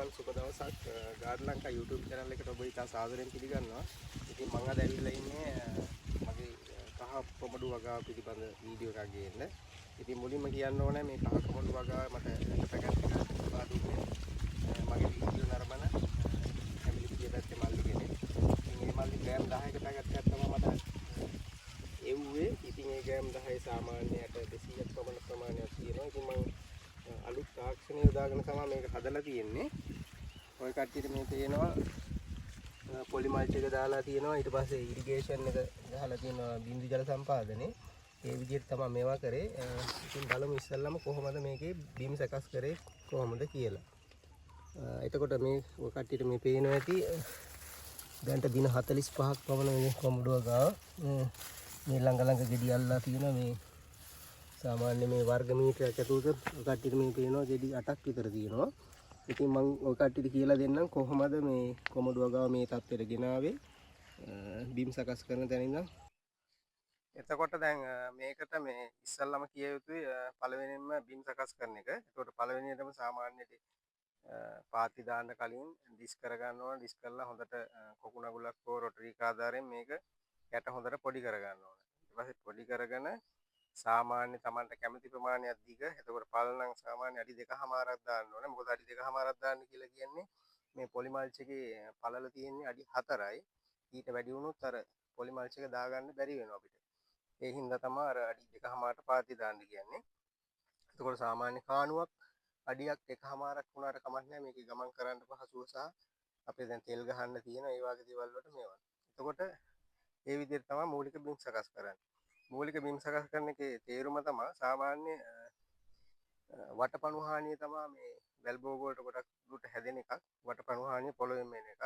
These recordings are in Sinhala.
ආයුබෝවන්, සුබ දවසක්. ගාඩ් ලංකා YouTube channel එකට ඔබ ඉතා සාදරයෙන් පිළිගන්නවා. ඉතින් මම අද ඇවිල්ලා ඉන්නේ මගේ කහ කොමඩු වගාව පිළිබඳ වීඩියෝ එකක් ගේන්න. ඉතින් මුලින්ම කියන්න ඕනේ, මේ කහ කොමඩු වගාව මට එක පැකට් එකක් ලබා දුන්නේ මගේ වීඩියෝ නරඹන ඇමිලිපිටිය පැත්තේ මල්ලි කෙනෙක්. ඉතින් මේ මල්ලි ග්‍රෑම් 10ක පැකට් එකක් තමයි මට එව්වේ. ඉතින් ඒ ග්‍රෑම් 10 සාමාන්‍යයට 200ක් පමණ ප්‍රමාණයක් තියෙනවා. ඉතින් මං අලුත් තාක්ෂණය යොදාගෙන තමයි මේක හදලා තියෙන්නේ. ඔය කට්ටියට මේ පේනවා පොලි මල්ච් එක දාලා තියෙනවා. ඊට පස්සේ ඉරිගේෂන් එක ගහලා තියෙනවා, බින්දු ජල සම්පාදනය. ඒ විදිහට තමයි මේවා කරේ. ඉතින් බලමු ඉස්සෙල්ලාම කොහොමද මේකේ බිම් සකස් කරේ කොහොමද කියලා. එතකොට මේ ඔය කට්ටියට මේ පේනවා ඇති, දැන්ට දින 45ක් පමණ මේ කොමඩුව ගාව මේ ළඟ ළඟ ගෙඩි අල්ලා තියෙනවා. මේ සාමාන්‍ය මේ වර්ග මීටරයක් ඇතුළත ඔය කට්ටියට මේ පේනවා ගෙඩි 8ක් විතර තියෙනවා. ඉතින් මං ඔය කට්ටියට කියලා දෙන්නම් කොහොමද මේ කොමඩුව ගාව මේ තත්ත්වයට ගෙනාවේ බිම් සකස් කරන තැන ඉඳන්. එතකොට දැන් මේකට මේ ඉස්සල්ලාම කිය යුතුයි පළවෙනියෙන්ම බිම් සකස් කරන එක. එතකොට පළවෙනියටම සාමාන්‍ය පාති දාන්න කලින් ඩිස්ක් කරගන්න ඕන. ඩිස්ක් කරලා හොඳට කොකු නගුලක් හෝ රොටරි එක ආධාරයෙන් මේක යට හොඳට පොඩි කරගන්න ඕන. ඊට පස්සේ පොඩි කරගෙන සාමාන්‍ය තමන්ට කැමති ප්‍රමාණයක් දිග. එතකොට පළ නම් සාමාන්‍ය අඩි 2.5ක් දාන්න ඕනේ. මොකද අඩි 2.5ක් දාන්න කියලා කියන්නේ මේ පොලි මල්ච් එකේ පළල තියෙන්නේ අඩි 4යි. ඊට වැඩි වුණොත් අර පොලි මල්ච් එක දාගන්න බැරි වෙනවා අපිට. ඒ හින්දා තමයි අර අඩි 2.5ට පාති දාන්න කියන්නේ. එතකොට සාමාන්‍ය කාණුවක් අඩියක් 1.5ක් වුණාට කමක් නැහැ. මේකේ ගමන් කරන්න පහසුව සහ අපේ දැන් තෙල් ගහන්න තියෙන ඒ වගේ දේවල් වලට මේවා. එතකොට ඒ විදිහට තමයි මූලික බිම් සකස් කරන්නේ. මූලික බිම් සකස් කරන එකේ තේරුම තමයි සාමාන්‍ය වටපණු හානිය තමයි මේ වැල් භෝග වලට ගොඩක් දුරට හැදෙන එකක්. වටපණු හානිය පොළොවෙන් එන එකක්.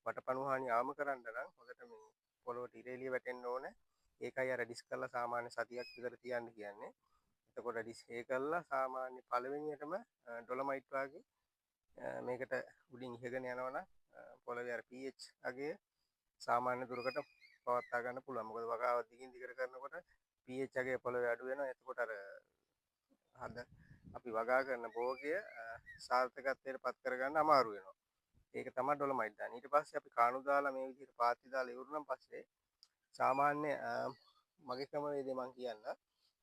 වටපණු හානිය අවම කරන්න නම් හොඳට මේ පොළොවට ඉර එළිය වැටෙන්න ඕනේ. ඒකයි අර ඩිස්ක් කරලා සාමාන්‍ය සතියක් විතර තියන්න කියන්නේ. එතකොට ඩිස්ක් ඒ කරලා සාමාන්‍ය පළවෙනියටම ඩොලමයිට් වගේ මේකට උඩින් ඉහගෙන යනවා නම් පොළවේ අර pH අගය සාමාන්‍ය දුරකට පවත්වා ගන්න පුළුවන්. මොකද වගාව දිගින් දිගට කරනකොට pH අගය පොළවේ අඩු වෙනවා. එතකොට අර හද අපි වගා කරන භෝගය සාර්ථකත්වයට පත් කරගන්න අමාරු වෙනවා. ඒක තමයි ඩොලමයිට් දාන්නේ. ඊට පස්සේ අපි කාණු දාලා මේ විදිහට පාති දාලා ඉවර වුණාන් පස්සේ සාමාන්‍ය මගේ ක්‍රමවේදය මං කියන්න.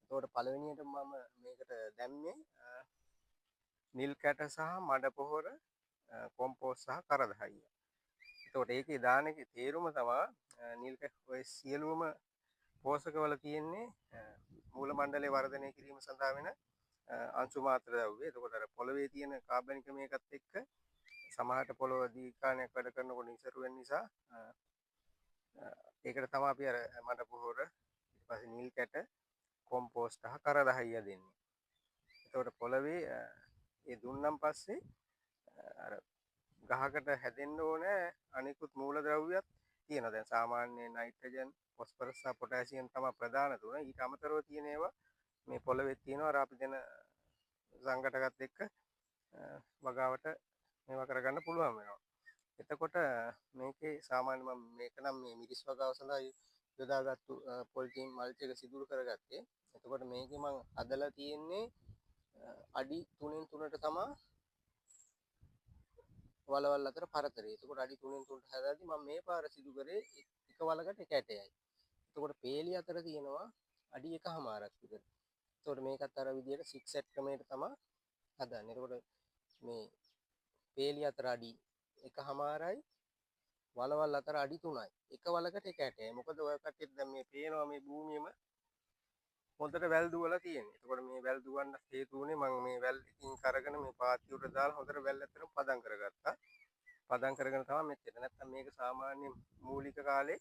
එතකොට පළවෙනියට මම මේකට දැම්මේ නිල් කැට සහ මඩ පොහොර, කොම්පෝස්ට් සහ කරදහයිය. එතකොට ඒකේ දාන එකේ තේරුම තමා නිල් ඔය සියලුම පෝෂකවල තියෙන්නේ මූල මණ්ඩලය වර්ධනය කිරීම සඳහා වෙන අංශු මාත්‍ර ද්‍රව්‍ය. එතකොට අර පොළවේ තියෙන කාබනික මේකත් එක්ක සමහරට පොළොව දීර්ඝ වැඩ කරනකොට නිසරු වෙන නිසා ඒකට තමයි අපි අර මඩ පොහොර, ඊට පස්සේ නිල් කැට, කොම්පෝස්ට් සහ කරදහයිය දෙන්නේ. එතකොට පොළවේ ඒ දුන්නන් පස්සේ අර ගහකට හැදෙන්න ඕන අනිකුත් මූල ද්‍රව්‍යත් තියෙනවා. දැන් සාමාන්‍ය නයිට්‍රජන්, ෆොස්ෆරස් සහ පොටෑසියම් තමයි ප්‍රධාන තුන. ඊට අමතරව තියෙන ඒවා මේ පොළවේ තියෙනවා. අර අපි දෙන සංඝටකත් එක්ක වගාවට මේවා කරගන්න පුළුවන් වෙනවා. එතකොට මේකේ සාමාන්‍ය මම මේක නම් මේ මිරිස් වගාව සඳහා යොදාගත්තු පොලිතීන් මල්ච් එක සිදුරු කරගත්තේ. එතකොට මේකේ මං හදලා තියෙන්නේ අඩි 3න් 3ට තමා වලවල් අතර පරතරය. එතකොට අඩි 3න් 3ට හදද්දි මම මේ පාර සිදු කරේ එක වලකට එක ඇටයයි. එතකොට පේලි අතර තියෙනවා අඩි 1.5ක් විතර. එතකොට මේකත් අර විදියට 6 සෙට් ක්‍රමයට තමා හදන්නේ. එතකොට මේ පේලි අතර අඩි 1.5යි, වලවල් අතර අඩි 3යි. එක වලකට එක ඇටයයි. මොකද ඔය කට්ටියට දැන් මේ පේනවා මේ භූමියම හොඳට වැල් දුවලා තියෙන්නේ. එතකොට මේ වැල් දුවන්න හේතු වුණේ මම මේ වැල් ඉතින් කරගෙන මේ පාති උඩ දාලා හොඳට වැල් ඇත්තටම පදම් කරගත්තා. පදම් කරගෙන තමයි මෙච්චර. නැත්තම් මේක සාමාන්‍ය මූලික කාලේ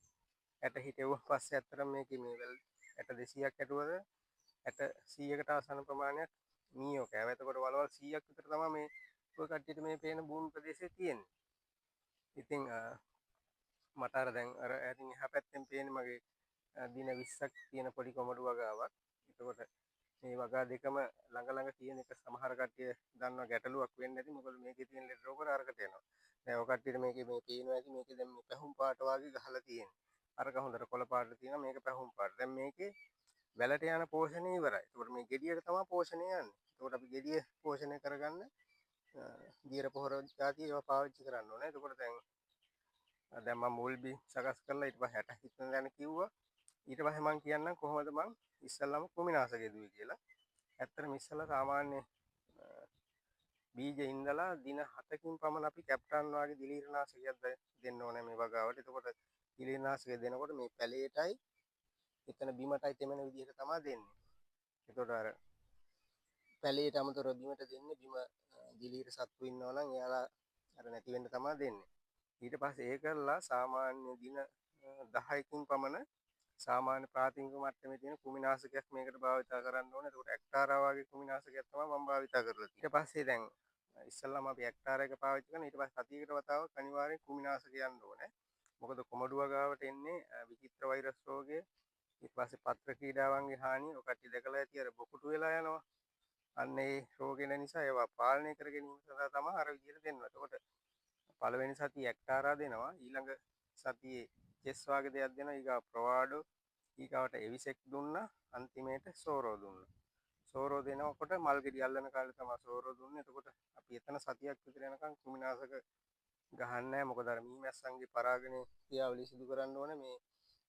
ඇට හිටෙව්වන් පස්සේ ඇත්තටම මේකේ මේ වැල් ඇට 200ක් ඇටුවද ඇට 100කට ආසන්න ප්‍රමාණයක් මීයෝ කෑවා. එතකොට වලවල් 100ක් විතර තමයි මේ ඔය කට්ටියට මේ පේන භූමි ප්‍රදේශයේ තියෙන්නේ. ඉතින් මට අර දැන් අර ඈතින් එහා පැත්තෙන් පේන්නේ මගේ දින 20ක් තියෙන පොඩි කොමඩු වගාවක්. එතකොට මේ වගා දෙකම ළඟ ළඟ තියෙන එක සමහර කට්ටිය දන්නවා ගැටලුවක් වෙන්නේ නැති. මොකද මේකේ තියෙන ලෙඩ රෝග අරකට එනවා. දැන් ඔය කට්ටියට මේකේ මේ පේනවා ඇති, මේකේ දැන් මේ පැහුම් පාට වගේ ගහලා තියෙන්නේ. අරක හොඳට කොළ පාට තියෙනවා, මේක පැහුම් පාට. දැන් මේකේ වැලට යන පෝෂණය ඉවරයි. එතකොට මේ ගෙඩියට තමයි පෝෂණය යන්නේ. එතකොට අපි ගෙඩිය පෝෂණය කරගන්න දියර පොහොර ජාති ඒවා පාවිච්චි කරන්න ඕනේ. එතකොට දැන් දැන් මම මුල් බිම් සකස් කරලා ඊට පස්සේ 60 හිතන දැන කිව්වා. ඊට පස්සේ මම කියන්නම් කොහොමද මං ඉස්සල්ලාම කෘමිනාශක යෙදුවේ කියලා. ඇත්තටම ඉස්සල්ලා සාමාන්‍ය බීජ ඉඳලා දින 7කින් පමණ අපි කැප්ටන් වාගේ දිලීරනාශකයක් දෙන්න ඕනේ මේ වගාවට. එතකොට දිලීරනාශකය දෙනකොට මේ පැලේටයි එතන බිමටයි තෙමෙන විදිහට තමයි දෙන්නේ. එතකොට අර පැලේට අමතරව බිමට දෙන්නේ, බිම දිලීර සත්තු ඉන්නවා නම් එයාලා අර නැති වෙන්න තමයි දෙන්නේ. ඊට පස්සේ ඒ කරලා සාමාන්‍ය දින 10කින් පමණ සාමාන්‍ය ප්‍රාථමික මට්ටමේ තියෙන කෘමිනාශකයක් මේකට භාවිතා කරන්න ඕනේ. එතකොට ඇක්ටාරා වගේ කෘමිනාශකයක් තමයි මම භාවිතා කරලා තියෙන්නේ. ඊට පස්සේ දැන් ඉස්සල්ලාම අපි ඇක්ටාරා එක පාවිච්චි කරන, ඊට පස්සේ සතියකට වතාවක් අනිවාර්යෙන් කෘමිනාශක යන්න ඕනේ. මොකද කොමඩු වගාවට එන්නේ විචිත්‍ර වෛරස් රෝගය, ඊට පස්සේ පත්‍ර ක්‍රීඩාවන්ගේ හානිය, ඔය කට්ටිය දැකලා ඇති අර බොකුටු වෙලා යනවා. අන්න ඒ රෝගෙ නිසා ඒවා පාලනය කර ගැනීම සඳහා තමයි අර විදිහට දෙන්නේ. එතකොට පළවෙනි සතියේ ඇක්ටාරා දෙනවා, ඊළඟ සතියේ චෙස් වගේ දෙයක් දෙනවා, ඊගා ප්‍රවාඩෝ, ඊගාවට එවිසෙක් දුන්නා, අන්තිමේට සෝරෝ දුන්නා. සෝරෝ දෙනකොට මල් ගෙඩි අල්ලන කාලේ තමයි සෝරෝ දුන්නේ. එතකොට අපි එතන සතියක් විතර යනකම් කෘමිනාශක ගහන්නේ නැහැ. මොකද අර මීමැස්සන්ගේ පරාගණය ක්‍රියාවලිය සිදු කරන්න ඕනේ. මේ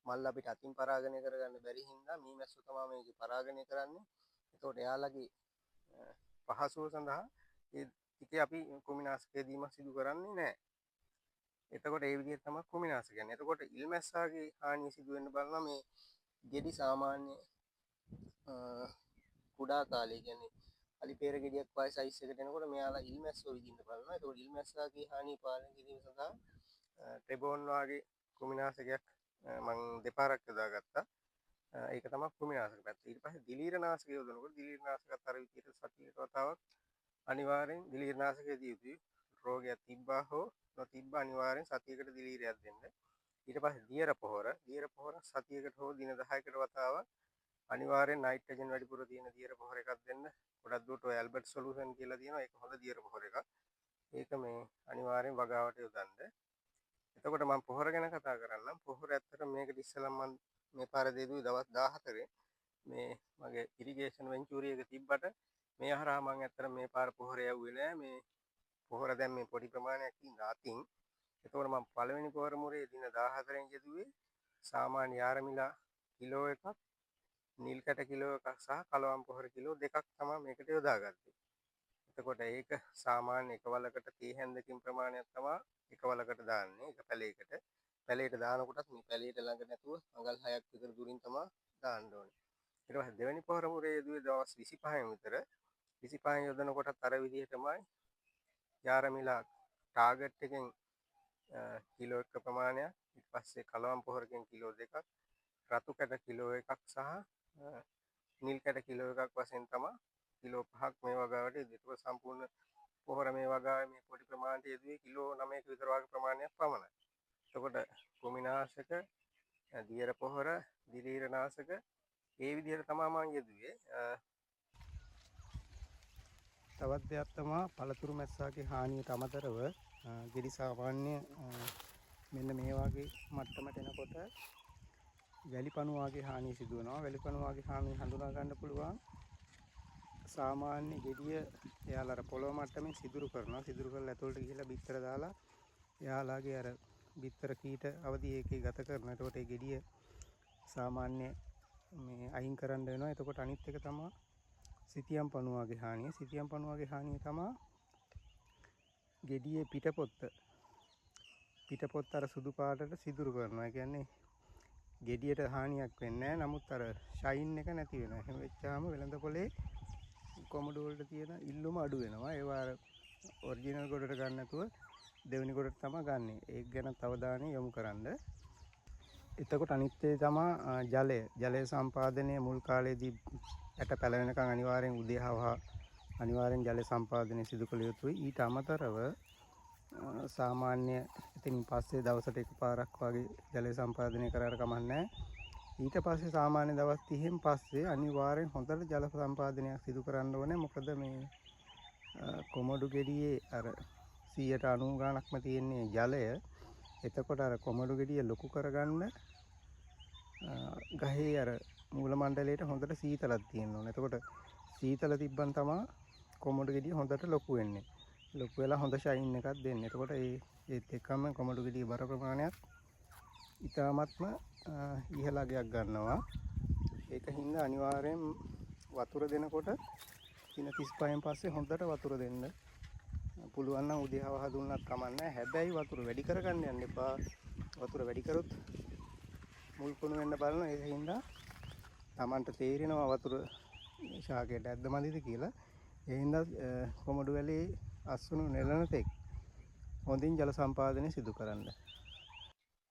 මල් අපිට අතින් පරාගණය කරගන්න බැරි හින්දා මීමැස්සෝ තමයි මේක පරාගණය කරන්නේ. එතකොට එයාලගේ පහසුව සඳහා ඒ ටිකේ අපි කෘමිනාශකය දීම සිදු කරන්නේ නැහැ. එතකොට ඒ විදිහට තමයි කෘමිනාශක යන්නේ. එතකොට ඉල්මැස්සාගේ හානිය සිදු වෙන්න බලනවා මේ ගෙඩි සාමාන්‍ය කුඩා කාලේ, කියන්නේ අලි පෙර ගෙඩියක් වගේ සයිස් එකට එනකොට මෙයාලා ඉල්මැස්සෝ විදින්න බලනවා. එතකොට ඉල්මැස්සාගේ හානිය පාලනය කිරීම සඳහා ට්‍රෙබෝන් වාගේ කෘමිනාශකයක් මං දෙපාරක් යොදාගත්තා. ඒක තමයි කෘමිනාශක පැත්ත. ඊට පස්සේ දිලීරනාශක යොදනකොට දිලීරනාශකත් අර විදිහට සතියකට වතාවක් අනිවාර්යෙන් දිලීරනාශකය දිය යුතුයි. රෝගයක් තිබ්බා හෝ නොතිබ්බා අනිවාර්යෙන් සතියකට දිලීරයක් දෙන්න. ඊට පස්සේ දියර පොහොර, දියර පොහොර සතියකට හෝ දින 10කට වතාවක් අනිවාර්යෙන් නයිට්‍රජන් වැඩිපුර තියෙන දියර පොහොර එකක් දෙන්න. ගොඩක් දුරට ඔය ඇල්බර්ට් සොලියුෂන් කියලා තියෙනවා. ඒක හොඳ දියර පොහොර එකක්. ඒක මේ අනිවාර්යෙන් වගාවට යොදන්න. එතකොට මම පොහොර ගැන කතා කරන්නම්. පොහොර ඇත්තටම මේකට ඉස්සෙල්ලම මම මේ පාර දෙදුවේ දවස් 14 මේ මගේ ඉරිගේෂන් වෙන්චුරි එක තිබ්බට මේ හරහා මම ඇත්තටම මේ පාර පොහොර යවුවේ නෑ. මේ පොහොර දැන් මේ පොඩි ප්‍රමාණයක් ඉන්න අතින්. එතකොට මම පළවෙනි පොහොර මුරේ දින 14න් යෙදුවේ සාමාන්‍ය යාරමිලා කිලෝ එකක්, නිල් කැට කිලෝ එකක් සහ කලවම් පොහොර කිලෝ දෙකක් තමයි මේකට යොදාගත්තේ. එතකොට ඒක සාමාන්‍ය එක වලකට තේ හැන්දකින් ප්‍රමාණයක් තමයි එක වලකට දාන්නේ, එක පැලයකට. පැලයට දානකොටත් මේ පැලයට ළඟ නැතුව අඟල් 6ක් විතර දුරින් තමයි දාන්න ඕනේ. ඊට පස්සේ දෙවෙනි පොහොර මුරේ යෙදුවේ දවස් 25න් විතර. 25න් යොදනකොටත් අර විදිහටමයි යාරමිලා ටාගට් එකෙන් කිලෝ එක ප්‍රමාණයක්, ඊට පස්සේ කලවම් පොහොරකින් කිලෝ දෙකක්, රතු කැට කිලෝ එකක් සහ නිල් කැට කිලෝ එකක් වශයෙන් තමයි කිලෝ 5ක් මේ වගාවට යෙදුවේ. ඒක සම්පූර්ණ පොහොර මේ වගාවේ මේ පොඩි ප්‍රමාණයට යෙදුවේ කිලෝ 9ක විතර වගේ ප්‍රමාණයක් පමණයි. එතකොට කෘමිනාශක, දියර පොහොර, දිලීරනාශක ඒ විදිහට තමයි මං යෙදුවේ. තවත් දෙයක් තමා පළතුරු මැස්සාගේ හානියට අමතරව ගෙඩි සාමාන්‍ය මෙන්න මේ වගේ මට්ටමට එනකොට වැලිපණු වාගේ හානිය සිදු වෙනවා. වැලිපණු වාගේ හානිය හඳුනා ගන්න පුළුවන් සාමාන්‍ය ගෙඩිය එයාලා අර පොළොව මට්ටමින් සිදුරු කරනවා. සිදුරු කරලා ඇතුළට ගිහිල්ලා බිත්තර දාලා එයාලාගේ අර බිත්තර කීට අවදි ඒකේ ගත කරනවා. එතකොට ඒ ගෙඩිය සාමාන්‍ය මේ අයින් කරන්න වෙනවා. එතකොට අනිත් එක තමා සිතියම් පණුවාගේ හානිය. සිතියම් පණුවාගේ හානිය තමා ගෙඩියේ පිටපොත්ත අර සුදු පාටට සිදුරු කරනවා. ඒ කියන්නේ ගෙඩියට හානියක් වෙන්නේ නැහැ. නමුත් අර ෂයින් එක නැති වෙනවා. එහෙම වෙච්චාම වෙළඳ පොලේ කොමඩු වලට තියෙන ඉල්ලුම අඩු වෙනවා. ඒවා අර ඔරිජිනල් ගොඩට ගන්න නැතුව දෙවෙනි ගොඩට තමයි ගන්නෙ. ඒක ගැන අවධානය යොමු කරන්න. එතකොට අනිත් ඒ තමා ජලය. ජලය සම්පාදනය මුල් කාලේදී ඇට පැලවෙනකන් අනිවාර්යෙන් උදේ හවහ අනිවාර්යෙන් ජලය සම්පාදනය සිදු කළ යුතුයි. ඊට අමතරව සාමාන්‍ය එතනින් පස්සේ දවසට එකපාරක් වගේ ජලය සම්පාදනය කරාට කමක් නැහැ. ඊට පස්සේ සාමාන්‍ය දවස් 30න් පස්සේ අනිවාර්යෙන් හොඳට ජල සම්පාදනයක් සිදු කරන්න ඕනේ. මොකද මේ කොමඩු ගෙඩියේ අර 90% ගාණක්ම තියෙන්නේ ජලය. එතකොට අර කොමඩු ගෙඩිය ලොකු කරගන්න ගහේ අර මූල මණ්ඩලයට හොඳට සීතලක් තියෙන්න ඕනේ. එතකොට සීතල තිබ්බන් තමා කොමඩු ගෙඩිය හොඳට ලොකු වෙන්නේ. ලොකු වෙලා හොඳ ෂයින් එකක් දෙන්නේ. එතකොට ඒත් එක්කම කොමඩු ගෙඩියේ බර ප්‍රමාණයත් ඉතාමත්ම ඉහළ අගයක් ගන්නවා. ඒක හින්දා අනිවාර්යෙන් වතුර දෙනකොට දින 35න් පස්සේ හොඳට වතුර දෙන්න. පුළුවන් නම් උදේ හවස දුන්නත් කමක් නැහැ. හැබැයි වතුර වැඩි කරගන්න යන්න එපා. වතුර වැඩි කරොත් මුල් කුණු වෙන්න බලනවා. ඒක හින්දා තමන්ට තේරෙනවා වතුර ශාකයට ඇද්ද මදිද කියලා. ඒ හින්දා කොමඩු වැලේ අස්වනු නෙලන තෙක් හොඳින් ජල සම්පාදනය සිදු කරන්න.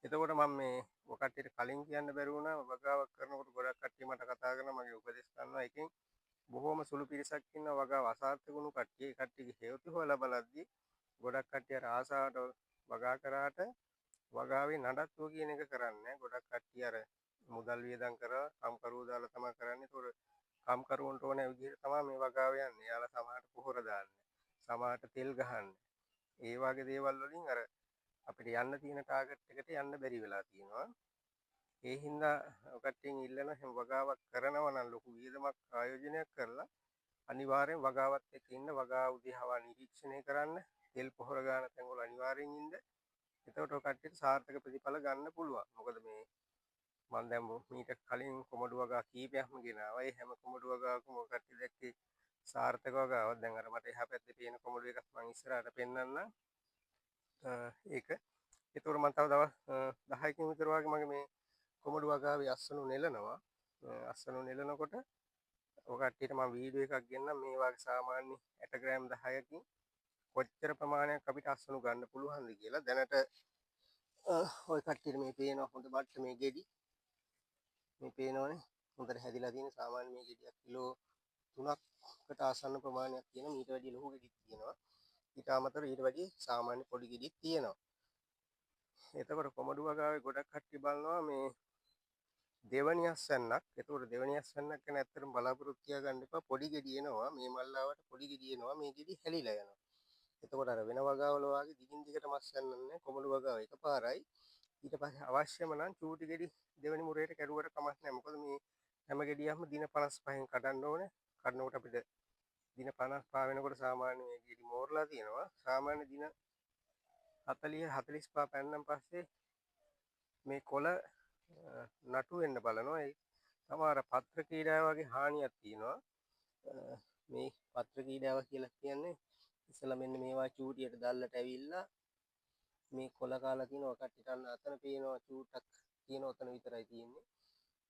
එතකොට මම මේ ඔය කට්ටියට කලින් කියන්න බැරි වුණා, වගාවක් කරනකොට ගොඩක් කට්ටිය මට කතා කරනවා, මගේ උපදෙස් ගන්නවා. එකෙන් බොහොම සුළු පිරිසක් ඉන්නවා වගාව අසාර්ථක වුණු කට්ටිය. ඒ කට්ටියගේ හේතු හොයලා බලද්දි ගොඩක් කට්ටිය අර ආසාවට වගා කරාට වගාවේ නඩත්තුව කියන එක කරන්නේ නැහැ. ගොඩක් කට්ටිය අර මුදල් වියදම් කරලා කම්කරුවෝ දාලා තමයි කරන්නේ. ඒතකොට කම්කරුවන්ට ඕන විදිහට තමයි මේ වගාව යන්නේ. එයාලා සමහරට පොහොර දාන්නේ, සමහරට තෙල් ගහන්නේ. ඒ වගේ දේවල් වලින් අර අපිට යන්න තියෙන ටාගට් එකට යන්න බැරි වෙලා තියෙනවා. ඒ හින්දා ඔය කට්ටියන් ඉල්ලන හැම වගාවක් කරනවා නම් ලොකු වියදමක් ආයෝජනයක් කරලා අනිවාර්යෙන් වගාවත් එක්ක ඉන්න, වගාව උදේ හවා නිරීක්ෂණය කරන්න, තෙල් පොහොර ගන්න තැන් වල අනිවාර්යෙන් ඉන්න. එතකොට ඔය කට්ටියට සාර්ථක ප්‍රතිඵල ගන්න පුළුවන්. මොකද මේ මම දැන් මීට කලින් කොමඩු වගා කීපයක්ම ගෙනාවා. ඒ හැම කොමඩු වගාවකම ඔය කට්ටිය දැක්කේ සාර්ථක වගාවක්. දැන් අර මට එහා පැත්තේ පේන කොමඩු එකක් මං ඉස්සරහට පෙන්නන්නම්. ඒක. ඒතකොට මං තව දවස් 10කින් විතර වගේ මගේ මේ කොමඩු වගාවේ අස්වනු නෙලනවා. අස්වනු නෙලනකොට ඔය කට්ටියට මං වීඩියෝ එකක් ගෙන්නම්. මේ වගේ සාමාන්‍ය 8 ග්‍රෑම් 10කින් කොච්චර ප්‍රමාණයක් අපිට අස්වනු ගන්න පුළුවන්ද කියලා. දැනට ඔය කට්ටියට මේ පේනවා හොඳ මට්ටමේ ගෙඩි. මේ පේනවනේ හොඳට හැදිලා තියෙන සාමාන්‍ය මේ ගෙඩියක් කිලෝ 3කට ආසන්න ප්‍රමාණයක් තියෙනවා. මීට වැඩිය ලොකු ගෙඩික් තියෙනවා. ඊට අමතරව ඊට වැඩිය සාමාන්‍ය පොඩි ගෙඩික් තියෙනවා. එතකොට කොමඩු වගාවේ ගොඩක් කට්ටිය බලනවා මේ දෙවනි අස්වැන්නක්. එතකොට දෙවනි අස්වැන්නක් ගැන ඇත්තටම බලාපොරොත්තු තියාගන්න එපා. පොඩි ගෙඩි එනවා. මේ මල්ලාවට පොඩි ගෙඩි එනවා. මේ ගෙඩි හැලිලා යනවා. එතකොට අර වෙන වගාවල වාගේ දිගින් දිගටම අස්වැන්නක් නෑ. කොමඩු වගාව එකපාරයි. ඊට පස්සේ අවශ්‍යම නම් චූටි ගෙඩි දෙවනි මුරේට කැඩුවට කමක් නෑ. මොකද මේ හැම ගෙඩියක්ම දින 55න් කඩන්න ඕනේ. කඩනකොට අපිට දින 55 වෙනකොට සාමාන්‍ය මේ ගෙඩි මෝරලා තියෙනවා. සාමාන්‍ය දින 40 45 පැන්නම් පස්සේ මේ කොළ නටු වෙන්න බලනවා. ඒ තමයි අර පත්‍ර කීඩාව වගේ හානියක් තියෙනවා. මේ පත්‍ර කීඩාව කියලා කියන්නේ ඉස්සෙල්ලා මෙන්න මේවා චූටියට දැල්ලට ඇවිල්ලා මේ කොළ කාලා තියෙනවා. කට්ටියට අන්න අතන පේනවා චූටක් තියෙන ඔතන විතරයි තියෙන්නේ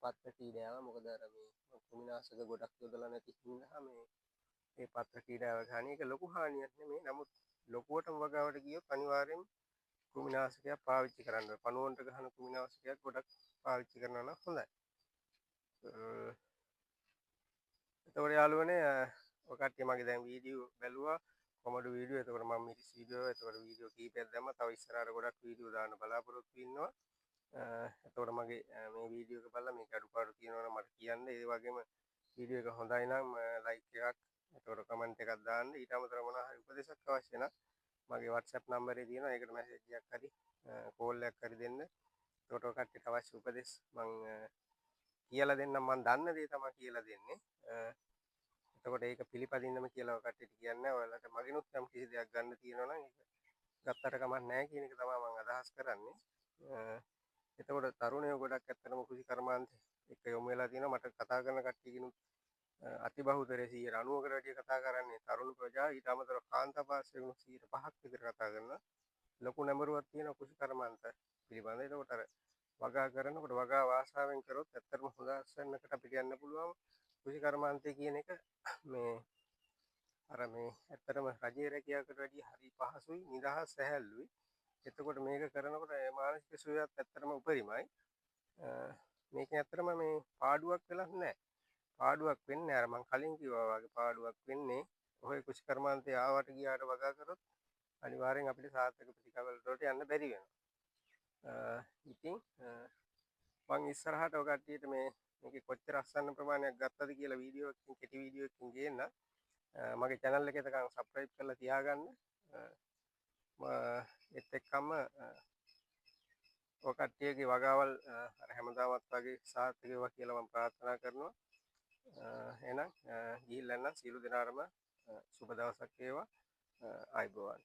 පත්‍ර කීඩාව. මොකද අර මේ කෘමිනාශක ගොඩක් යොදලා නැති හින්දා මේ පත්‍ර කීඩාව හානිය. ඒක ලොකු හානියක් නෙමෙයි. නමුත් ලොකුවටම වගාවට ගියොත් අනිවාර්යෙන්ම කෘමිනාශකයක් පාවිච්චි කරන්න ඕනේ. පණුවන්ට ගහන කෘමිනාශකයක් ගොඩක් පාවිච්චි කරනවා නම් හොඳයි. එතකොට යාළුවනේ ඔය කට්ටිය මගේ දැන් වීඩියෝ බැලුවා. කොමඩු වීඩියෝ. එතකොට මම මිරිස් වීඩියෝ, එතකොට වීඩියෝ කීපයක් දැම්මා. තව ඉස්සරහට ගොඩක් වීඩියෝ දාන්න බලාපොරොත්තු වෙනවා. එතකොට මගේ මේ වීඩියෝ එක බලලා මේක අඩුපාඩු තියෙනවා නම් මට කියන්න. ඒ වගේම වීඩියෝ එක හොඳයි නම් ලයික් එකක්, එතකොට කමෙන්ට් එකක් දාන්න. ඊට අමතරව මොනවා හරි උපදෙසක් අවශ්‍ය නම් මගේ WhatsApp නම්බරේ තියෙනවා. ඒකට මැසේජ් එකක් හරි කෝල් එකක් හරි දෙන්න. එතකොට ඔය කට්ටියට අවශ්‍ය උපදෙස් මං කියලා දෙන්නම්. මං දන්න දේ තමයි කියලා දෙන්නේ. එතකොට ඒක පිළිපදින්නම කියලා ඔය කට්ටියට කියන්නේ. ඔයාලට මගෙනුත් යම් කිසි දෙයක් ගන්න තියෙනවා නම් ඒක ගත්තට කමක් නැහැ කියන එක තමයි මං අදහස් කරන්නේ. එතකොට තරුණයෝ ගොඩක් ඇත්තටම කෘෂි කර්මාන්ත එක්ක යොමු වෙලා තියෙනවා. මට කතා කරන කට්ටියකිනුත් අතිබහුතරය 90කට වැඩිය කතා කරන්නේ තරුණ ප්‍රජාව. ඊට අමතරව කාන්තා පාර්ශ්වයෙනුත් 5%ක් විතර කතා කරනවා. ලොකු නැඹුරුවක් තියෙනවා කෘෂි කර්මාන්ත පිළිබඳ. එතකොට අර වගා කරනකොට වගා ආශාවෙන් කරොත් ඇත්තටම හොඳ අස්වැන්නකට අපිට යන්න පුළුවන්. කෘෂි කර්මාන්තය කියන එක මේ අර මේ ඇත්තටම රජයේ රැකියාවකට වැඩිය හරි පහසුයි, නිදහස්, සැහැල්ලුයි. එතකොට මේක කරනකොට මානසික සුවයත් ඇත්තටම උපරිමයි. මේකෙන් ඇත්තටම මේ පාඩුවක් වෙලක් නැහැ. පාඩුවක් වෙන්නේ අර මං කලින් කිව්වා වගේ පාඩුවක් වෙන්නේ ඔය කෘෂි කර්මාන්තය ආවට ගියාට වගා කරොත් අනිවාර්යෙන් අපිට සාර්ථක ප්‍රතිඵල වලට යන්න බැරි වෙනවා. ඉතින් මං ඉස්සරහට ඔය කට්ටියට මේකේ කොච්චර අස්වැන්න ප්‍රමාණයක් ගත්තද කියලා වීඩියෝ එකකින්, කෙටි වීඩියෝ එකකින් ගේන්න. මගේ channel එක එතකන් subscribe කරලා තියාගන්න. ඒත් එක්කම ඔය කට්ටියගේ වගාවල් අර හැමදාමත් වගේ සාර්ථක වේවා කියලා මම ප්‍රාර්ථනා කරනවා. එහෙනම් ගිහිල්ලා එන්නම්. සියලු දෙනාටම සුබ දවසක් වේවා. ආයුබෝවන්.